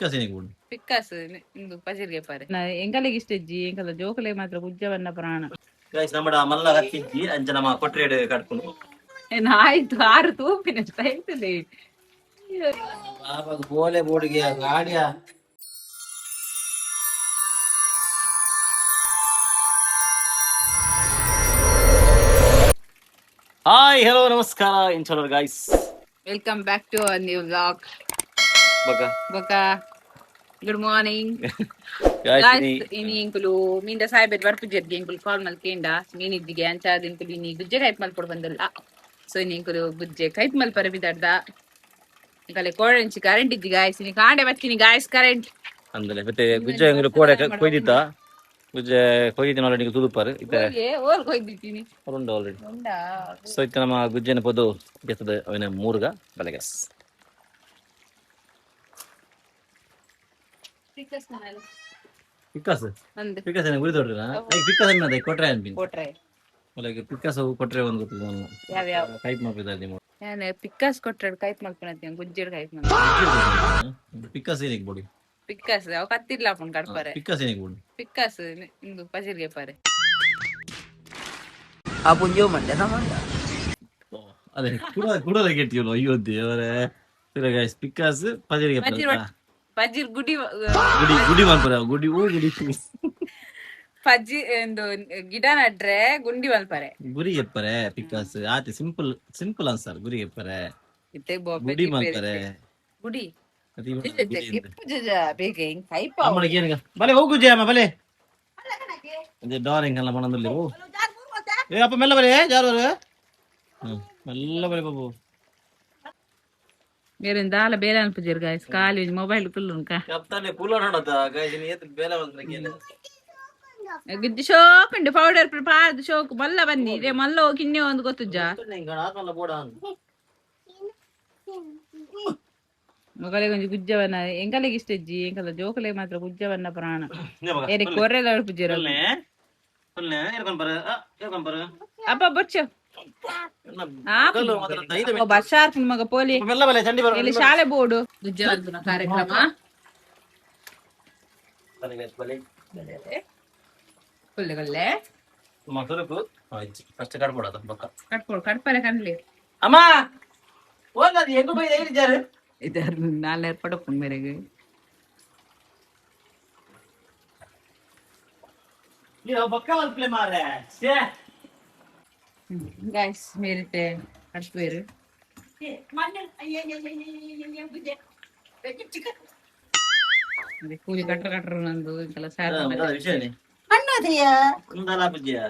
ಪಿಕ್ಕಾಸ್ ಏನಿಗೆ ಬೋಡು? ಪಿಕ್ಕಾಸ್ ಇಂದು ಪಜಿರ್ಗೆ ಪಾರೆ ಎಂಕಲೆಗ್ ಇಷ್ಟ ಇಜ್ಜಿ, ಎಂಕಲ ಜೋಕುಲೆ ಮಾತ್ರ ಗುಜ್ಜವನ್ನ ಪ್ರಾಣ. ಗೈಸ್, ನಮ್ಮಡ ಮಲ್ಲ ಕತ್ತಿಜ್ಜಿ, ಅಂಚ ನಮ್ಮ ಕೊಟ್ರೇಡ್ ಕಟ್ಕೊಂಡು. ಏನ್ ಆಯ್ತು, ಆರು ತೂಪಿನ ಆಯ್ತದೆ. ಪಾಪಗ್ ಬೋಲೆ ಬೋಡಿಗೆ ಗಾಡಿಯ. ಹಾಯ್, ಹಲೋ, ನಮಸ್ಕಾರ ಇಂಚಲರ್ guys. Welcome back to new vlog. ಬಗ. ಬೊಕ ಗುಡ್ ಮಾರ್ನಿಂಗ್. ಗೈಸ್, ಇನಿ ಇಂಕುಲು ಮೀಂದ ಸಾಯ್ಬೆರ್ ಬರ್ಪುಜೆರ್ಗೆ, ಇಂಕುಲು ಕಾಲ್ ಮಲ್ಕೇಂಡ ಮೀನಿದ್ದಿಗೆ ಅಂಚಾದ್ ಇಂಕುಲು ಇನಿ ಗುಜ್ಜೆ ಕೈಪ್ ಮಲ್ಪೊಡು ಬಂದಲ್ಲ. ಸೊ ಇನಿ ಇಂಕುಲು ಗುಜ್ಜೆ ಕೈಪ್ ಮಲ್ಪರ ಬಿದರ್ದ. ಇಂಕಲೆ ಕೋಡಂಚಿ ಕರೆಂಟ್ ಇಜ್ಜಿ ಗಾಯ್ಸ್, ಇನಿ ಕಾಂಡೆ ಬತ್ತಿನಿ ಗಾಯ್ಸ್ ಕರೆಂಟ್. ಅಂದ್ರೆ ಮತ್ತೆ ಗುಜ್ಜೆ ಇಂಗುಲು ಕೋಡೆ ಕೊಯ್ದಿತ್ತ, ಗುಜ್ಜೆ ಕೊಯ್ದಿತ್ತಿನ ಆಲ್ರೆಡಿ ತುದುಪಾರು ಇತ್ತೆ. ಓಲ್ ಕೊಯ್ದಿತ್ತೀನಿ? ಉಂಡು ಆಲ್ರೆಡಿ. ಉಂಡಾ? ಸೊ ಇತ್ತೆ ನಮ್ಮ ಗುಜ್ಜೆನ ಪೊದು ಗೆತ್ತದ ಅವನ ಮೂರ್ಗ ಬಲೆ ಗೈಸ್. ಪಿಕ್ಕಾಸ್. ಅಂದ್. ಪಿಕ್ಕಾಸ್ ಏನ ಗುರಿ ತೋಡ್ರಿನಾ? ಪಿಕ್ಕಾಸ್ ಏನ ಕೊಟ್ರೆ ಅನ್ಪಿನ್. ಕೊಟ್ರೆ. ಒಳಗೆ ಪಿಕ್ಕಾಸ್ ಕೊಟ್ರೆ ಒಂದು ಗೊತ್ತಿಲ್ಲ. ಯಾವ ಯಾವ? ಕೈಪ್ ಮಾಡ್ಬಿದ್ದಾರೆ ನೀವು. ಯಾನೆ ಪಿಕ್ಕಾಸ್ ಕೊಟ್ರೆ ಕೈಪ್ ಮಲ್ಪನತ್ತಿ, ಗುಜ್ಜೆಡ್ ಕೈಪ್ ಮಲ್ಪ. ಪಿಕ್ಕಾಸ್ ಏನಿಗೆ ಬೋಡಿ? ಪಿಕ್ಕಾಸ್ ಅವ ಕತ್ತಿರ್ಲ ಅಪ್ಪನ್ ಕಡ್ಪರೆ. ಪಿಕ್ಕಾಸ್ ಏನಿಗೆ ಬೋಡಿ? ಪಿಕ್ಕಾಸ್ ಇಂದು ಪಜಿರ್ಗೆ ಪಾರೆ. ಆ ಪುಂಜೋ ಮಂಡ್ಯ ಸಾಮಾನ್ಯ. ಅದೇ ಕುಡ ಕುಡದ ಕೆಟ್ಟಿಯಲ್ಲ, ಅಯ್ಯೋ ದೇವರೇ. ಗೈಸ್, ಪಿಕ್ಕಾಸ್ ಪಜರಿಗೆ. ಪಜಿರ್ ಪಜಿರ್ ಗುಡಿ. ಗುಡಿ ಗುಡಿ ಮಲ್ಪರ, ಗುಡಿ ಓ ಗುಡಿ. ಪಜ್ಜಿ ಒಂದು ಗಿಡ ನಟ್ರೆ ಗುಂಡಿ ಮಲ್ಪರೆ. ಗುರಿ ಎಪ್ಪರೆ ಪಿಕ್ಕಾಸ್ ಆತಿ, ಸಿಂಪಲ್ ಸಿಂಪಲ್ ಆನ್ಸರ್, ಗುರಿ ಎಪ್ಪರೆ. ಇತ್ತೆ ಬೊಬ್ಬೆ. ಗುಡಿ ಮಲ್ಪರೆ. ಗುಡಿ. ಅದು ಇವ್ನ ಗುಡಿ ಅಂತೆ. ಬೇಗ ಹಿಂಗ್ ಕೈಪ. ಅಮ್ಮನಿಗೆ ಏನಗ ಬಲೆ ಹೋಗು ಜಯಮ್ಮ ಬಲೆ, ಅದೇ ಡಾರಿಂಗ್ ಅಲ್ಲ ಮನದಲ್ಲಿ. ಓ ಏ ಅಪ್ಪ, ಮೆಲ್ಲ ಬಲೆ, ಜಾರು ಮೆಲ್ಲ ಬಲೆ ಬಾಬು. ಬೇರೆ ದಾಲ ಬೇರೆ ಅನ್ಪುಜೆರ್ ಗಾಯ್ಸ್, ಖಾಲಿ ಮೊಬೈಲ್ ಕುಲ್ಲುನ್ಕ. ಕಪ್ತಾನೆ ಕೂಲ ನೋಡದ ಗೈಸ್, ನೀ ಏತ್ ಬೇಲೆ ಬಂದ್ರೆ ಕೇನೆ. ಗಿದ್ದಿ ಶೋಕ್ ಉಂಡು, ಪೌಡರ್ ಪಾರ್ದು ಶೋಕ್ ಮಲ್ಲ ಬನ್ನಿ ಇದೇ ಮಲ್ಲ ಕಿನ್ನೆ ಒಂದು ಗೊತ್ತುಜ್ಜ. ಆತ್ಮಲ್ಲ ಬೋಡ. ಮೊಗಲಿಗೆ ಒಂಜಿ ಗುಜ್ಜವನ್ನ ಎಂಕಲೆಗ್ ಇಷ್ಟ ಇಜ್ಜಿ, ಎಂಕಲ ಜೋಕುಲೆ ಮಾತ್ರ ಗುಜ್ಜವನ್ನ ಪ್ರಾಣ. ಏರೆ ಕೊರ್ರೆದ ಅಡ್ಪುಜೆರ್. ಅಪ್ಪ ಬೊಚ್ಚ ಬಸ್ಸಾರ್ ಮಗ ಪೋಲಿ. ಮೆಲ್ಲ ಬಲೆ ಚಂಡಿ ಬರ. ಇಲ್ಲಿ ಶಾಲೆ ಬೋರ್ಡು ಗುಜ್ಜೆ ಮಲ್ಪುನ ಕಾರ್ಯಕ್ರಮ. ಬಲೆ. ಕೊಲ್ಲೆ ಕೊಲ್ಲೆ. ಮೊಸರುಕು ಫಸ್ಟ್ ಕಡ್ಬೋಡದ ಬೊಕ್ಕ. ಕಟ್ಕೊಡು ಕಟ್ಪರೆ ಕಣ್ಲಿ. ಅಮ್ಮ ಓದದು ಹೆಂಗು ಬೈ ಹೇಳಿದ್ದಾರೆ. ಇದಾರು ನಾಲ್ಕು ಪಡಪುಂಡು ಮೇರೆಗೆ. ನೀವು ಬೊಕ್ಕ ಮಲ್ಪ್ಲೆ ಮಾರೆ ಛೇ. ಗಾಯ್ಸ್, ಮೇರಿತೆ ಕಟ್ಪೇರು. ಕೂಲಿ ಕಟ್ರ ಕಟ್ರ ನಂದು ಇಂಕೆಲ್ಲ ಸಾರ್. ವಿಷಯನೇ. ಅಣ್ಣದಯ್ಯ. ఉందాలా ಬುಜ್ಜಿಯ.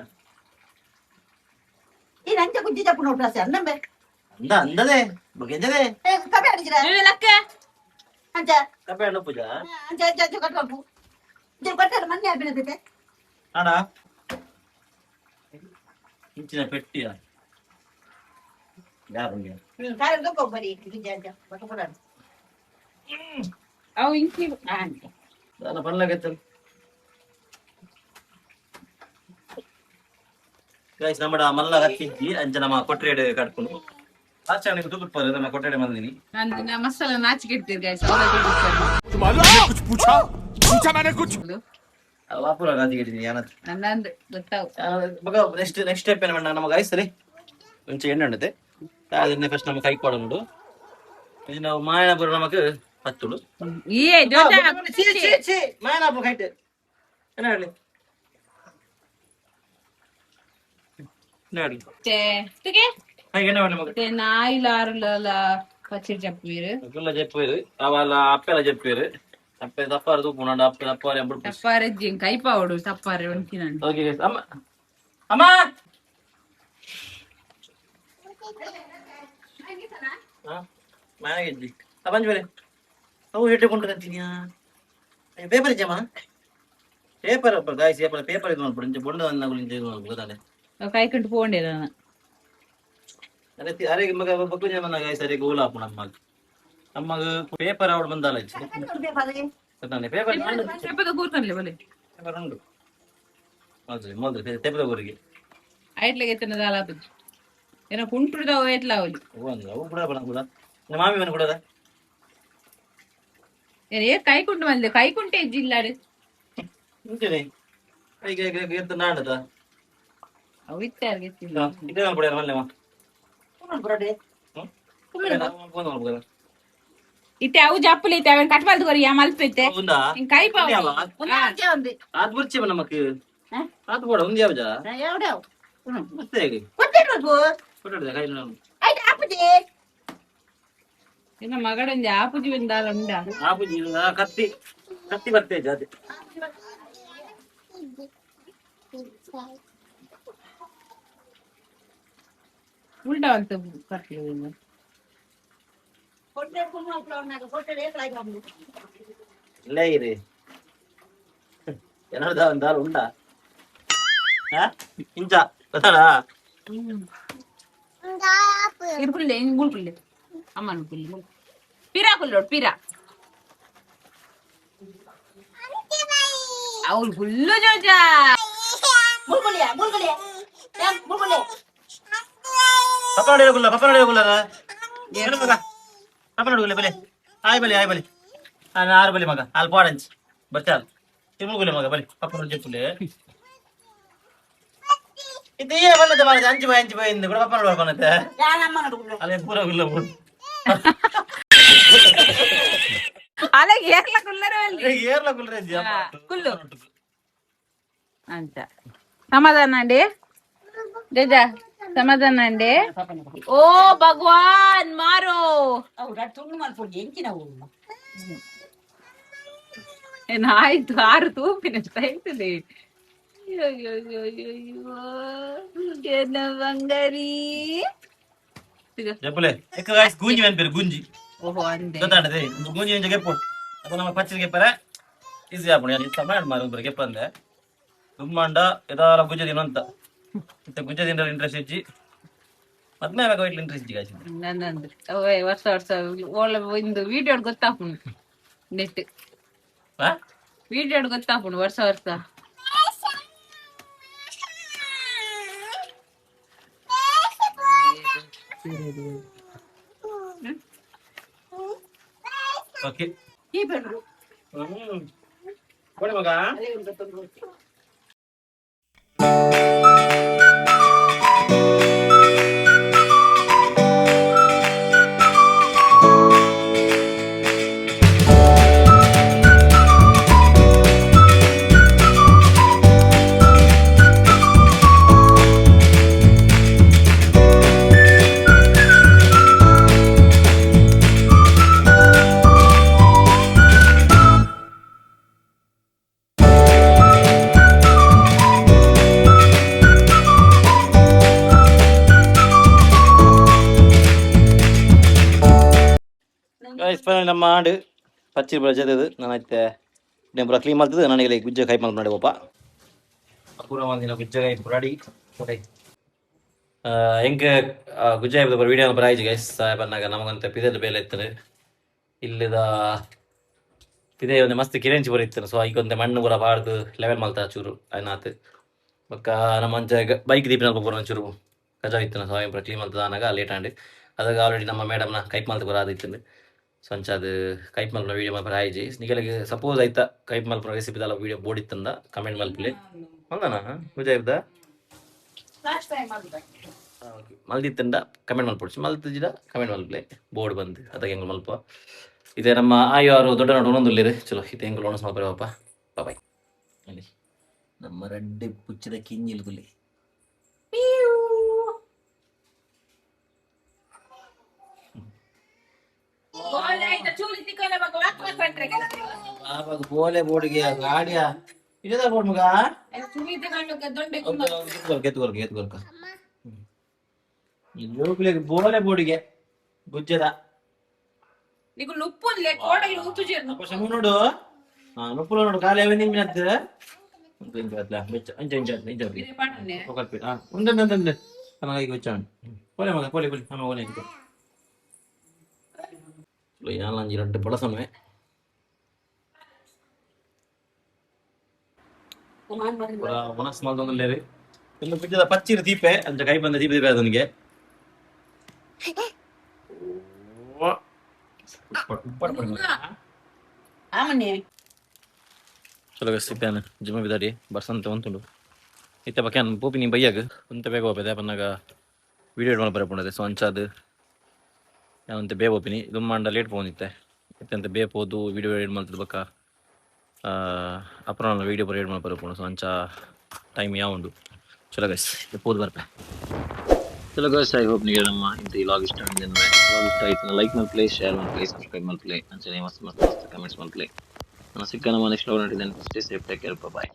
ಈ ನಂಜ ಗುಜ್ಜಿ ಚಪ್ಪು ನೋಡ್ರಾಸೆ ಅನ್ನಂಬೆ. ಅಂದ ಅಂದದೆ ಬಗೆಂಜದೆ. ಕಬೆ ಅಡಿಜಿರ. ಲಕ್ಕ. ಅಂಚ. ಕಬ್ಬೆ ಹಣ್ಣು ಪೂಜಾ. ಅಂಚ ಅಂಚ ಅಂಚ ಕಟ್ಬು ಇದ್ರ ಕೊಟ್ಟಾರ ಮೊನ್ನೆ ಅಭಿನಂದಿದೆ. ಅಡ ಇಂಚಿನ ಪೆಟ್ಟಿಯ ಯಾರು? ಕಾಯ್ ಬರಿ ಗುಜ್ಜಿ ಅಂಚ ಬಟ್ಟು ಕೊಡಾಡು. ಅವು ಇಂಕಿ. ದಾನ ಪನ್ಲಾಗತ್ತಲ್ ಗೈಸ್, ನಮ್ಮಡ ಮಲ್ಲ ಹತ್ತಿಜ್ಜಿ, ಅಂಚ ನಮ್ಮ ಕೊಟ್ರೇಡ್ ಕಟ್ಕೊಂಡು ಆಚರಣೆಗೆ ತುಗುಟ್ಪಾರು ನಮ್ಮ ಕೊಟ್ರೇಡೆ ಬಂದಿನಿ. ನಂದು ಮಸಾಲ ನಾಚಿಕೆ ಇಡ್ತೀರಿ ಗಾಯ್ಸ್. कुछ पूछा पूछा मैंने कुछ? ವಾಪುರ ನಾಚಿಕೆ ಇಟ್ಟಿದ್ದೀನಿ ಯಾನತ್. ನಂದು ಗೊತ್ತಾವು. ಮಗ, ನೆಕ್ಸ್ಟ್ ನೆಕ್ಸ್ಟ್ ಸ್ಟೆಪ್ ಏನು ನಮ್ಮ ಗೈಸ್ ರೀ, ಒಂಚೆ ಎಣ್ಣೆ ಉಂಡತೆ ಅದನ್ನೇ ಫಸ್ಟ್ ನಮ್ಮ ಕೈ ಕೊಡೋದು. ಇದು ನಾವು ಮಾಯನಪುರ ನಮಕ್ ಪತ್ತುಡು. ಏ ಜೋಜ. ಮಾಯನಾಪುರ ಕೈಟ್ ಏನ ಹೇಳಿ ಹೇಳಿ. ಎಣ್ಣೆ ಮಾಡಿ ಮಗ. ನಾಯಿಲಾರುಲ ಪಚ್ಚಿರ್ ಜಪ್ಪುವೀರು. ಗುಲ್ಲ ಜಪ್ಪೇರು ಅವಲ್ಲ, ಅಪ್ಪೆಲ್ಲ ಜಪ್ಪೇರು, ಅಪ್ಪೆ ತಪ್ಪಾರು ತೂಪುಂಡು, ಅಪ್ಪೆ ತಪ್ಪಾರು ಎಂಬುಡು. ತಪ್ಪಾರೆ ಕೈಪಾವಡು ತಪ್ಪಾರೆ ಒಂಟಿನಂಡು. ಓಕೆ ಗೈಸ್, ಅಮ್ಮ ಅಮ್ಮ ಮಾಯನಾಗಿದ್ದಿ ಪಂಚ್ ಬೇರೆ ಅವು ಹೆಟ್ಟೆ ಕೊಂಡು ಕಂತೀನಿಯಾ. ಪೇಪರ್ ಇಜ್ಜಮ್ಮ, ಪೇಪರ್ ಗಾಯ್ಸ್, ಪೇಪರ್ ಪೇಪರ್ ಇದು ಮಲ್ಪಡು, ಇಂಚ ಬೊಂಡ ನಗುಲು ಇಂಚ ಇದು ಮಲ್ಪಡು ಗೊತ್ತಾನೆ. ಕೈ ಕಂಟು ಪೋಂಡೆ ನಾನು. ಅರೆ ಅರೆ ಮಗ ಬೊಕ್ಕ ಜನ ಗಾಯ್ಸ್, ಅರೆ ಗೋಲ ಆಪುಂಡು ಅಮ್ಮಗ್ ಅಮ್ಮಗ್ ಪೇಪರ್ ಅವಡು ಬಂದಾಲ ಗೊತ್ತಾನೆ ಪೇಪರ್. ತೆಪ್ಪದ ಕೂರ್ಕನ್ಲೆ ಬಲೆ. ಪೇಪರ್ ಉಂಡು ಮೊದಲು ಮೊದಲು ತೆಪ್ಪದ ಊರಿಗೆ. ಐಟ್ಲೆಗೆ ಎತ್ತನ ದಾಲ ಆಪುಜಿ ಏನೋ ಕುಂಟುದ ಎಟ್ಲ ಅವಲಿ. ಒಂದು ಅವು ಕೂಡ ಬಣ ಕೂಡ ನಿಮ್ಮ ಮಾಮಿ ಮನೆ ಕೂಡ. ఏ ಕೈಕುಂಟು ಮಲ್ದೆ ಕೈಕುಂಟೆ ಜಿಲ್ಲಾಡು ಇಂಚನೆ ಕೈ ಕೈ ಕೈ ಎತ್ತ ನಾಡದ ಅವು ಇತ್ತಾರ್ಗೆ ಇದೇ ಮಲ್ಪಡ ಮಲ್ಲೆ ಬರೋಡೆ ಇತ್ತೆ ಅವು ಜಪ್ಪುಲಿ ಇತ್ತೆ ಅವನ್ ಕಟ್ ಮಲ್ದು ಕೊರಿ ಯಾ ಮಲ್ಪೆತ್ತೆ ఉందా ಇನ್ ಕೈ ಪಾವು ఉంది ಅದು ಬುರ್ಚಿ ನಮಕ್ ಅದು ಬೋಡ ఉంది ಯಾವ್ದ ఎవడే ಮತ್ತೆ ಹೇಗೆ కొట్టాడు ಕೊಟ್ಟಾಡ್ದೆ ಕೈ అయితే ఆపుది ಇನ್ನ ಮಗಡೊಂಜಿ ಆಪುಜಿ ಒಂದಾಲ ಉಂಡ ಆಪುಜಿ ಕತ್ತಿ ಕತ್ತಿ ಬರ್ತೇ ಜಾತಿ ಉಲ್ಟಾ ಅಂತ ಕಟ್ಲಿ కొట్టాడు ಇಲ್ಲ ಇರಿ ಏನಾದ್ರು ಒಂದಾಲು ಉಂಡಾ ಇಂಚ ಗೊತ್ತಾಡಾ ಇರ್ಕುಲ್ಲೆ ಗುಳ್ಕುಲ್ಲೆ ಅಮ್ಮನ ಕುಲ್ಲೆ ಪಿರಾ ಕುಲ್ಲೋಡ್ ಪಿರಾ ಅವಳು ಗುಲ್ಲು ಜೋಜಾ ముల్గులియా ముల్గులియా ముల్గులే ಪಪ್ಪ ನೋಡಿ ಗುಲ್ಲ ಪಪ್ಪ ನೋಡಿ ಗುಲ್ಲ ಏನು ಮಗ ಪಪ್ಪ ನೋಡಿ ಗುಲ್ಲೆ ಬಲೆ ಆಯ್ ಬಲೆ ಆಯ್ ಬಲೆ ಆರು ಬಲೆ ಮಗ ಅಲ್ಲಿ ಪಾಡಂಚ್ ಬರ್ಚಾಲ್ ತಿರುಗುಲೆ ಮಗ ಬಲೆ ಪಪ್ಪ ನೋಡಿ చెప్పులే ಇದು ಏ ಬಣ್ಣದ ಮಾಡ ಅಂಚು ಬಾಯ್ ಅಂಚು ಬಾಯ್ ಕೂಡ ಪಪ್ಪ ನೋಡಿ ಬಣ್ಣತೆ ಅಲ್ಲೇ ಪೂರ ಗುಲ್ಲ ಪೂರ ಅಲ್ಲ ಏರ್ಲ ಕುಲ್ಲರ ಅಲ್ಲಿ ಏರ್ಲ ಗುಲ್ರೆ ಕುಲ್ಲು ಅಂತ ಸಮಾಧಾನ ಅಂడి ಜಜಾ ಸಮಾಧಾನ ಅಂడి ಓ ಭಗವಾನ್ ಮಾರೋ ಆಯ್ತು ಆರು ತೂಪಿನ ಆಯ್ತದೆ ಬಂಗಾರಿ చెప్పులే ఎక్కువ గాಯ್ಸ್ గుంజి అని పేరు గుంజి ಓಹೋ ಅಂದೆ ಗೊತ್ತಾಂಡದೆ ಗುಂಜಿ ಇಂಚ ಗೆಪ್ಪು ಅಪ್ಪ ನಮ್ಮ ಪಚ್ಚಿನ ಗೆಪ್ಪರೆ ಈಸಿ ಆಪುಂಡು ಯಾನ್ ಸಮಯ ಮಾರು ಒಬ್ಬರು ಗೆಪ್ಪಂದೆ ದುಮ್ಮಾಂಡ ಎದಾಲ ಗುಜ್ಜೆ ದಿನ ಅಂತ ಮತ್ತೆ ಗುಜ್ಜೆ ದಿನ ಇಂಟ್ರೆಸ್ಟ್ ಇಜ್ಜಿ ಮದ್ಮೆ ಆಗ ಇಂಟ್ರೆಸ್ಟ್ ಇಜ್ಜಿ ಗಾಯ್ಸ್ ನನ್ನಂದ್ರೆ ಅವೇ ವರ್ಷ ವರ್ಷ ಓಳ ಒಂದು ವಿಡಿಯೋ ಗೊತ್ತಾಪುಂಡು ನೆಟ್ ಹಾ ವಿಡಿಯೋ ಗೊತ್ತಾಪುಂಡು ವರ್ಷ ವರ್ಷ ಓಕೆ ಕೊಡಿ ಮಗ ಗೈಸ್ ಫೈನಲ್ ನಮ್ಮ ಆಡು ಪಚ್ಚಿ ಬರ ಜೊತೆದು ನಾನು ಐತೆ ಪೂರ ಕ್ಲೀನ್ ಮಾಡ್ತದೆ ನನಗೆ ಗುಜ್ಜೆ ಕೈ ಮಾಡಿ ನೋಡಿ ಪಾಪ ಪೂರ ಒಂದಿನ ಗುಜ್ಜೆ ಕೈ ರೆಡಿ ಓಕೆ ಎಂಕ್ ಗುಜ್ಜೆ ಆಯ್ತು ವಿಡಿಯೋ ಬರ ಆಯ್ತು ಗೈಸ್ ಸಾಹೇಬನ್ನಾಗ ನಮಗಂತ ಪಿದೆದ ಬೇಲೆ ಇತ್ತು ಇಲ್ಲಿದ ಪಿದೆ ಒಂದು ಮಸ್ತ್ ಕಿರೆಂಚಿ ಬರ ಇತ್ತು ಸೊ ಈಗ ಒಂದು ಮಣ್ಣು ಪೂರ ಬಾರ್ದು ಲೆವೆಲ್ ಮಲ್ತ ಚೂರು ಆಯ್ನಾತ್ ಬೊಕ್ಕ ನಮ್ಮ ಅಂಚ ಬೈಕ್ ದೀಪಿನ ಪೂರ ಚೂರು ಕಜಾ ಇತ್ತು ಸೊ ಪೂರ ಕ್ಲೀನ್ ಮಲ್ತದ ಆನಾಗ ಲೇಟ್ ಆಂಡ್ ಅದಾಗ ಆಲ್ರೆಡಿ ನಮ್ಮ ಮೇಡಮ್ನ ಕೈಪ್ ಮಲ್ತ ಪೂರ ಆದಿತ್ತು ಸೊ ಅಂಚ ಅದು ಕೈಪ್ ಮಲ್ಪುನ ವೀಡಿಯೋ ಮಲ್ಪರ ಆಯ್ಜಿ ನಿಗಲಿಗೆ ಸಪೋಸ್ ಆಯ್ತಾ ಕೈಪ್ ಮಲ್ಪುನ ರೆಸಿಪಿ ದಾಲ ವೀಡಿಯೋ ಬೋರ್ಡ್ ಇತ್ತಂದ ಕಮೆಂಟ್ ಮಲ್ಪಲೆ ಮಲ್ದನಾ ಪೂಜೆ ಆಯ್ತಾ ಮಲ್ದಿತ್ತಂಡ ಕಮೆಂಟ್ ಮಲ್ಪೊಡ್ಚಿ ಮಲ್ತಿಜಿಡ ಕಮೆಂಟ್ ಮಲ್ಪಲೆ ಬೋರ್ಡ್ ಬಂದು ಅದಾಗ ಹೆಂಗ್ ಮಲ್ಪ ಇದೆ ನಮ್ಮ ಆಯು ಆರು ದೊಡ್ಡ ನೋಡು ಒಂದೊಂದು ಚಲೋ ಇದೆ ಹೆಂಗ್ ಒಣಸ್ ಮಲ್ಪರೆ ಪಾಪ ಬಾಯ್ ಅಲ್ಲಿ ನಮ್ಮ ರೆಡ್ಡಿ ಪುಚ್ಚದ ಕಿಂಜಿಲ್ ತುಲಿ ಬೋಲೆ ಬೋರ್ಡ್ಗೆ ಗಾಡಿಯ ಇದ ಬೋರ್ಡ್ ಮಗ ಎತ್ಕೊರ್ಕ ಎತ್ಕೊರ್ಕ ಜೋಕುಲಿಗೆ ಬೋಲೆ ಬೋರ್ಡ್ಗೆ ಗುಜ್ಜದ నీకు నుప్పు కోడలు ఊతుజేరు ಅಪ್ಪ ನೋಡು ನುಪ್ಪುಲು ನೋಡು ಖಾಲಿ ಅವೇ ನಿಮ್ಮಿನದ್ದು ಇಂಚ ಇಂಚ ಇಂಚ ಉಂಡು ಉಂಡು ಉಂಡು ಮಗ ಈಗ വെച്ചാണ് പോലെ ಮಗ പോലെ പോലെ ಅಮ್ಮ പോലെ ಏನಾಂಜಿ ரெண்டு பழ சொன்னேன் ಮನಸ್ಸು ಮಲ್ದೊಂದು ಇನ್ನು ಬಿದ್ದದ ಪಚ್ಚಿರ ದೀಪೆ ಅಂಚ ಕೈ ಬಂದ ದೀಪ ದೀಪೆ ಅದನಿಗೆ ಆಮನೆ. ಚಲೋ ಗೈಸ್, ಇತ್ತಾನ ಜಿಮ್ಮ ಬಿದಾಡಿ ಬರ್ಸಂತ ಉಂಟುಂಡು. ಇತ್ತೆ ಬಕ್ಕ ಯಾನ್ ಪೋಪಿ ನೀ ಬಯ್ಯಾಗ ಒಂತೆ ಬೇಗ ಹೋಪೆದೆ ಪನ್ನಗ ವೀಡಿಯೋ ಮಲ್ಪರೆ ಪೋಂಡದೆ. ಸೊ ಅಂಚಾದ್ ಯಾನ್ ಒಂತೆ ಬೇಗ ಪೋಪಿನಿ. ದುಂಬಾಂಡ ಲೇಟ್ ಪೋವೊಂದಿತ್ತೆ. ಇತ್ತೆ ಅಂತೆ ಬೇಗ ಪೋದು ವೀಡಿಯೋ ಎಡಿಟ್ ಮಲ್ತದ ಬಕ್ಕ ಅಪರ ವೀಡಿಯೋ ಪೂರ ಎಡಿಟ್ ಮಲ್ಪರೆ ಪೋಂಡು. ಸೊ ಅಂಚ ಟೈಮ್ ಯಾವುಂಡು. ಚಲೋ ಗೈಸ್, ಪೋದು ಬರ್ಪೆ. ಚಲೋ ಗೈಸ್, I hope ನಿಮಗೆ ನಮ್ಮ ಇಂತ ಈ ವ್ಲಾಗ್ ಇಷ್ಟ ಆಗಿದೆ. ವ್ಲಾಗ್ ಇಷ್ಟ ಆಯ್ತು ಲೈಕ್ ಮಲ್ಪಲೆ, ಶೇರ್ ಮಲ್ಪಲೆ, ಸಬ್ಸ್ಕ್ರೈಬ್ ಮಲ್ಪಲೆ, ಅಂಚನೆ ಮಸ್ತ್ ಮಸ್ತ್ ಮಸ್ತ್ ಕಮೆಂಟ್ಸ್ ಮಲ್ಪಲೆ. ನಾನು ಸಿಕ್ಕ ನಮ್ಮ ನೆಕ್ಸ್ಟ್ ವ್ಲಾಗ್ ನೋಡಿದ್ದೇನೆ. Stay safe, take care, bye.